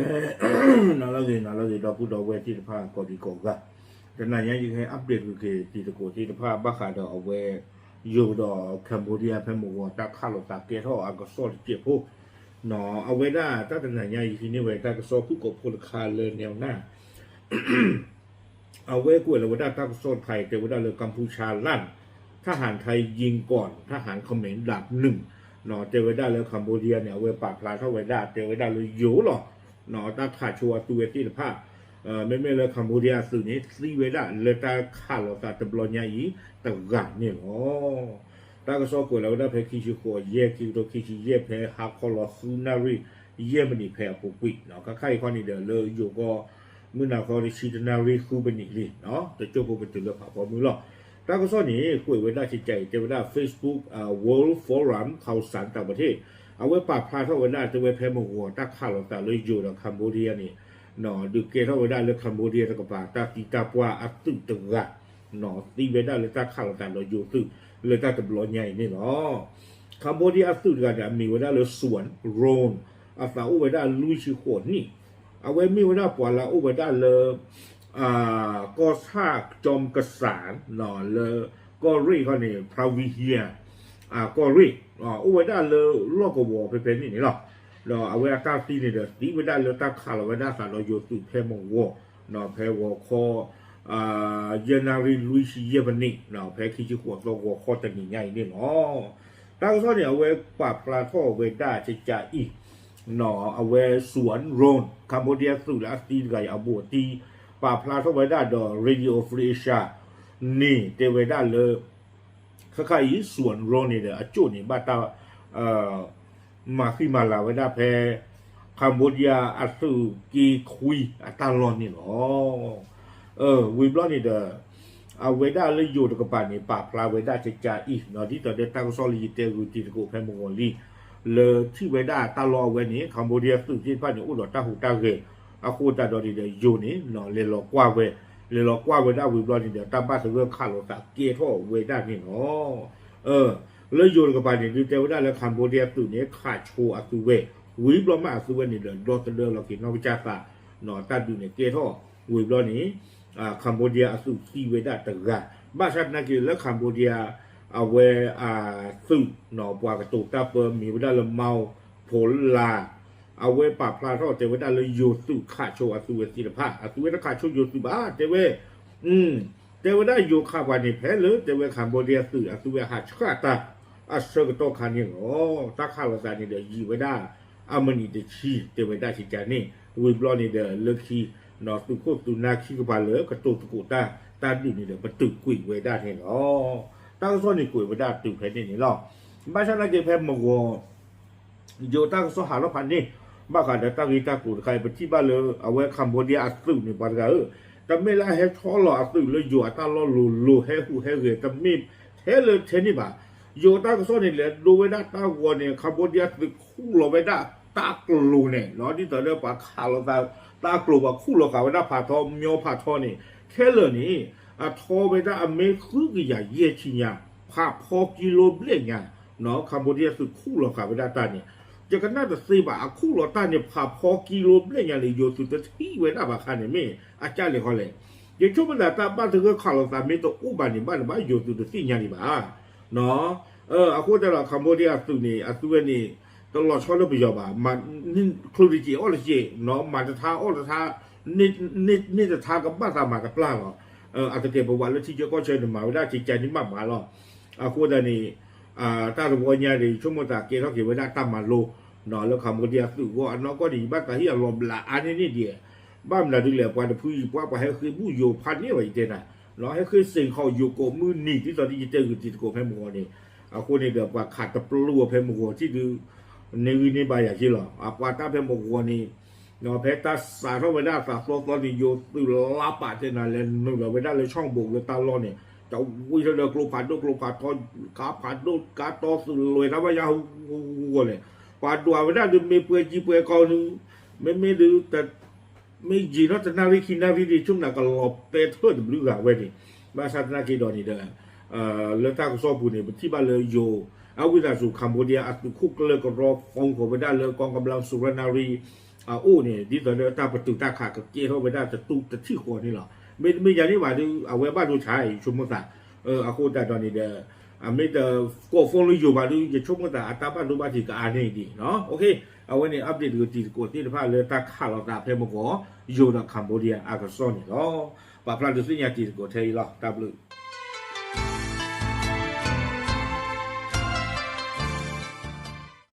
နၤလၢဂ့ၤ နၤလၢဂ့ၤ ဒီပုၢ်ဒီဝဲၢ်သ့ၣ်တဖၣ် ကိးဒံကိးဂၤ, တနၤညါယကဟဲ update ဂ့ၤက့ၤတံၤသကိးသ့ၣ်တဖၣ် ဘၣ်ဃးဒီးအဝဲ ယိၤဒီး Cambodia ဖဲမုၢ်ဂီၤ တၢ်ခးလိာ်သးကဲထီၣ်အကစီၣ်တစဲးဖိ, အဝဲဒၣ်တၢ်တနၤညါယဟံးန့ၢ်ဝဲတၢ်ကစီၣ်ဖုၣ်ကိာ်ဖိတခါလၢ နဲဝ်နၢ် အဝဲကွဲးလီၤဝဲဒၣ်တၢ်ကစီၣ်တခါအံၤ တဲဝဲဒၣ်လၢ กัมพูชาลั่น ทหารไทยยิงก่อน ทหารเขมรดาบหนึ่ง တဲဝဲဒၣ်လၢ Cambodia န့ၣ် အဝဲပာ်ဖျါထီၣ်ဝဲဒၣ် တဲဝဲဒၣ်လၢယိၤလီၤ. တၢ်ခးဆိအသုဝဲသ့ၣ်တဖၣ်, မ့မ့ၢ်လၢ Cambodia အသုးန့ၣ် သံဝဲဒၣ်လၢတၢ်ခးလိာ်သးတဘျီညါအံၤတဂၤန့ၣ်လီၤ. တၢ်ကစီၣ်ကွဲးလီၤဝဲဒၣ်ဖဲခံဆံဃိးယဲၢ် ခံကထိခံဆံယဲၢ် ဖဲဟါခီလီၤဃုနၣ်ရံၣ်ယဲၢ်မံးနံးဖဲအပူၤကွံာ်, ခါခါအံၤခီန့ၣ်ဒီး လၢယိၤကီၢ် မုၢ်နၤခီတဆံတနၣ်ရံၣ်ဃုမံးနံးလံ, တကၠိဖိကတုၤလၢဖးဖီမုၢ်လီၤ. တၢ်ကစီၣ်န့ၣ် ကွဲးဝဲဒၣ်ကကးအံၤ တဲဝဲဒၣ် Facebook World Forum Khaosod Tapathit အဝဲပာ်ဖျါထီၣ်ဝဲဒၣ် တဲဝဲဖဲမုၢ်ဂီၤတၢ်ခးလိာ်သးလၢယိၤဒီး Cambodia န့ၣ် ဒုးကဲထီၣ်ဝဲဒၣ်လၢ Cambodia တကပၤ တၢ်သံတၢ်ပှၢ်အသုးတဂၤ သံဝဲဒၣ်လၢတၢ်ခးလိာ်သးဒီးယိၤသုး လၢတၢ်တဘျီညါအံၤန့ၣ်လီၤ. Cambodia အသုးတဂၤန့ၣ် အမံၤဝဲဒၣ်လၢ Suan Rone အသးအိၣ်ဝဲဒၣ်လွံၢ်ဆံဃိးနံၣ်, အဝဲမ့ၢ်ဝဲဒၣ်ပှၤလၢအအိၣ်ဝဲဒၣ်လၢ ကီၢ်ဆၣ်ကၠီကစၢ် လၢကီၢ်ရ့ၣ်ခီန့ၣ် Provincia ကီၢ်ရ့ၣ် အိၣ်ဝဲဒၣ်လၢလီၢ်ကဝီၤဖဲဖဲန့ၣ်န့ၣ်လီၤ. ဒီးအဝဲအတၢ်သံန့ၣ်ဒီး သံဝဲဒၣ်လၢတၢ်ခးလီၤဝဲဒၣ်အသးဒီးယိၤသုးဖဲမုၢ်ဂီၤ ဖဲဂီၤခီ ယဲၢ်နၣ်ရံၣ်လွံၢ်ဆံယဲၢ်မံးနံး ဖဲခံဆံဃိးသီဂီၤခီတနံၤညါအံၤန့ၣ်လီၤ. တၢ်ကစီၣ်န့ၣ် အဝဲပာ်ဖျါထီၣ်ဝဲဒၣ်ကကးအံၤ အဝဲ Suan Rone Cambodia သုးလၢအသံတဂၤအံၤအဘူးအတံၢ် ပာ်ဖျါထီၣ်ဝဲဒၣ်ဒီး Radio Free Asia န့ၣ် တဲဝဲဒၣ်လၢ ခဲခါအံၤ Suan Rone န့ၣ်ဒီး အကၠိၣ်န့ၣ် ဘၣ်တၢ် မၤဃံမၤလၤဝဲဒၣ်ဖဲ Cambodia အသုးက့ခွံအတၢ်လီၢ်န့ၣ်လီၤ. ဝံၤဘျီန့ၣ်ဒီး အဝဲဒၣ်လၢယိၤတကပၤန့ၣ် ပာ်ဖျါဝဲဒၣ်ကကးအံၤ ဒ်သိးဒီးတၢ်ကစီၣ်လၢယတဲဂုာ်တံၤသကိးဖဲမုၢ်ဂီၤလံ လၢထံၣ်ဝဲဒၣ်တၢ်လီၢ်အဝဲန့ၣ် Cambodia သုးသ့ၣ်တဖၣ်န့ၣ် အိၣ်ဒီးတၢ်ဟူးတၢ်ဂဲၤ အဃိသတးဒီးန့ၣ်ဒီး ယိၤန့ၣ် လဲၤလီၤကွၢ်ဝဲ, လဲၤလီၤကွၢ်ဝဲဒၣ်ဝံၤဘျီန့ၣ်ဒီး တၢ်ဘၣ်သဂၢၢ်ခးလိာ်သးကဲထီၣ်ဝဲဒၣ်န့ၣ်လီၤ. လၢယိၤတကပၤန့ၣ် ဒုးတဲဝဲဒၣ်လၢ Cambodia သုးန့ၣ် ခးဆိအသုဝဲ, ဝံၤဘျီမးအသုဝဲန့ၣ်ဒီး ဒီသဒၢလီၤက့ၤနီၢ်ကစၢ်သး တၢ်ဒုးန့ၣ်ကဲထီၣ်ဝံၤဘျီန့ၣ် Cambodia အသုးသံဝဲဒၣ်တဂၤ, ဘၣ်ဆၣ်သနာ်က့လၢ Cambodia အဝဲအသုး ပှၤကတိၤတၢ်ပၢမံၤဝဲဒၣ်လၢ Mao Phola အဝဲပာ်ဖျါထီၣ်တဲဝဲဒၣ်လၢယိၤသုးခးဆိအသုဝဲသ့ၣ်တဖၣ် အသုဝဲတခးဆိယိၤသုးဘၣ် တဲဝဲ တဲဝဲဒၣ်ယိၤခးပှၤန့ၣ်ဖဲလၢ တဲဝဲ Cambodia သုးအသုဝဲဟးဆှၣ်တၢ်အဆၢကတီၢ်ခါန့ၣ်လီၤ. တၢ်ခးလိာ်သးန့ၣ်ဒီးယံာ်ဝဲဒၣ် အမံးနံးတဆံ တဲဝဲဒၣ်ကကးန့ၣ် ဝံၤဘျီန့ၣ်ဒီးလၢခံ သုးခိၣ်သုးနၢ်ခံကပၤလၢကတိၤသကိးတၢ် တၢ်ဒုးန့ၣ်ဒီး ပတုာ်ကွံာ်ဝဲဒၣ်န့ၣ်လီၤ. တၢ်ကစီၣ်န့ၣ်ကွဲးဝဲဒၣ်တုၤဖဲန့ၣ်န့ၣ်လီၤ. ဘၣ်ဆၣ်သနာ်က့ဖဲမုၢ်ဂီၤ ယိၤတၢ်ကစီၣ်ဟးထီၣ်ဖးန့ၣ် ဘၣ်ဃးဒီးတၢ်ဂ့ၢ်တၢ်ကျိၤတခါအံၤ ပထံၣ်ဘၣ်လၢအဝဲ Cambodia အသုးန့ၣ် ပှၤတဂၤဧၢ, တမ့ၢ်လၢအဟဲဆီလီၤအသုးလၢယိၤအတၢ်လီၢ်လိၤလိၤ ဟဲဟူးဟဲဂဲၤ တမ့ၢ်ထဲလၢထဲန့ၣ်ဘၣ်. ယိၤတၢ်ကစီၣ်န့ၣ် လဲၤဒိဝဲဒၣ်တၢ်ဂီၤန့ၣ် Cambodia သုးခူၣ်လီၤဝဲဒၣ်တၢ်ကျိၤန့ၣ် ဒ်သိးဒီးပှၤခးလိာ်သး တၢ်ကျိၤပှၤခူၣ်လီၤဃာ်ဝဲဒၣ်ဖးထီ မညီဖးထီန့ၣ် ခဲလၢာ်န့ၣ် အထီဝဲဒၣ်အမ့ၢ်ဃုကယၤယဲၢ်ဆံညါ ဖးဖီကံလိဘျဲၣ်ညါ Cambodia သုးခူၣ်လီၤဃာ်ဝဲဒၣ်တၢ်န့ၣ် ယကနၣ်တသ့ဘၣ် အခူၣ်လီၤတၢ်န့ၣ် ဖးဖီကံလိဘျဲၣ်ညါန့ၣ် ယိၤသုးတထံၣ်ဝဲဒၣ်ဘၣ်ခါန့ၣ် မ့ၢ်အကၢ်လဲၣ်ဃီလဲၣ်. ယဆိကမိၣ်သးတၢ်ဘၣ်သဂၢၢ်ခးလိာ်သးမ့ၢ်တအိၣ်ဘၣ်န့ၣ် ဘၣ်တဘၣ်ယိၤသုးတသ့ၣ်ညါဒံးဘၣ် အဃိသတးဒီး Cambodia အသုးန့ၣ် အသုးဝဲန့ၣ် တလီၤဆီလၢပယီၤဘၣ်, မၤ ချုးတက့ၤအီၣ်တက့ၤ မၤတထါအီၣ်တထါ န့ၢ်တထါကဘၣ်သးမၤတပျၢ်လီၤ. အတကဲပဝးလၢထံဆၢကီၢ်ဆၢန့ၣ် မၤဝဲဒၣ်ကကးန့ၣ်မးမးလီၤ. အဃိသတးန့ၣ် တၢ်တဘျီညါန့ၣ် ယဆိကမိၣ်သးကဲထီၣ်က့ၤဝဲဒၣ်တၢ်မၤလိ လၢ Cambodia သုးဂီၢ်အနီၢ်ကီၢ်န့ၣ် ယဘၣ်သးဟ့ၣ်အလီၤဘျးအါန့ၢ်န့ၣ်ဒံး ဘၣ်မနုၤဒ်လဲၣ် ပှၤတဖုယံၤပှၤ ပှၤဟဲဃ့ဘူၣ်ယိၤဖးန့ၢ်ဝဲ ယတဲနၤ ဟဲဃ့စ့ၢ်ခီးယိၤကိးမုၢ်နံၤ ဒ်သိးဒ်ယတဲဂုာ်တံၤသကိးဖဲမုၢ်ဂီၤန့ၣ် အဃိန့ၣ်ဒီး ပှၤခးတပျိအီၤဖဲမုၢ်ဂီၤထံၣ်ဒုး န့ၢ်ဂံၢ်န့ၢ်ဘါယၤက့လီၤ. အပှၤတၢ်ဖဲမုၢ်ဂီၤန့ၣ် ဖဲတၢ်စးထီၣ်ဝဲဒၣ်အသးသီသီန့ၣ် ယိၤသုးလါပာ်တဲနၤလဲၤနုာ်လီၤဝဲဒၣ်လၢ ဆီၣ်ဘိးလၢတၢ်လီၢ်န့ၣ် တဝံထီၣ်ဒီးကျိဖးဒိၣ်ကျိဖးထီ ကါဖးဒိၣ် ကါတီသုးလွဲၢ်တၢ်ဘၣ်ယါဟူဂီၤလဲၣ် ပှၤဒွးဝဲဒၣ်ဒုးမ့ၢ်ပှဲၤကံပှဲၤကီနု မ့မ့ၢ်ဒုး မ့ၢ်ယံာ်ထီၣ်တနၣ်ရံၣ်ခံနၣ်ရံၣ်ဒံး ဆိကမိၣ်နၤကလီၤပဲာ်ထၢၣ်တဘျုးဂၤဝဲန့ၣ် ဘၣ်ဆၣ်သနာ်က့ဒီးန့ၣ်ဒီး လၢတၢ်ကစီၣ်ပူၤန့ၣ် ပထံၣ်ဘၣ်လၢယိၤ အဝံသးစူၤ Cambodia အသုးခိၣ်ကျၢၢ်ကရီ phone ဃီၤဝဲဒၣ်လၢ กองกำลังสุรนารี အအိၣ်န့ၣ် ဒ်သိးလၢတၢ်ပတုာ်တၢ်ခးကကဲထီၣ်ဝဲဒၣ်တတူၢ်တထံၣ်ဃီန့ၣ်လီၤ. မ့တမ့ၢ်ယၤန့ၣ်ဘၣ်ဒီး အဝဲဘၣ်ဒိဆါအံၤ ယဆိကမိၣ်သး, အဃိသတးဒီးန့ၣ်ဒီး အမ့ၢ်တကိး phone လၢယိၤဘၣ်ဒီး ယဆိကမိၣ်သးအတၢ်ဘၣ်ဒိဘၣ်ထံးကအါန့ၢ်ဒံးနီၤ. အဝဲန့ၣ် update တကတံၤတကိးသ့ၣ်တဖၣ်လၢတၢ်ခးလိာ်သးဖဲမုၢ်ဂီၤ ယိၤဒီး Cambodia အကစီၣ်န့ၣ်လီၤ. ပာ်ဖျါဒုးသ့ၣ်ညါတံၤတကိးထဲအံၤလီၤ. တၢ်ဘျုး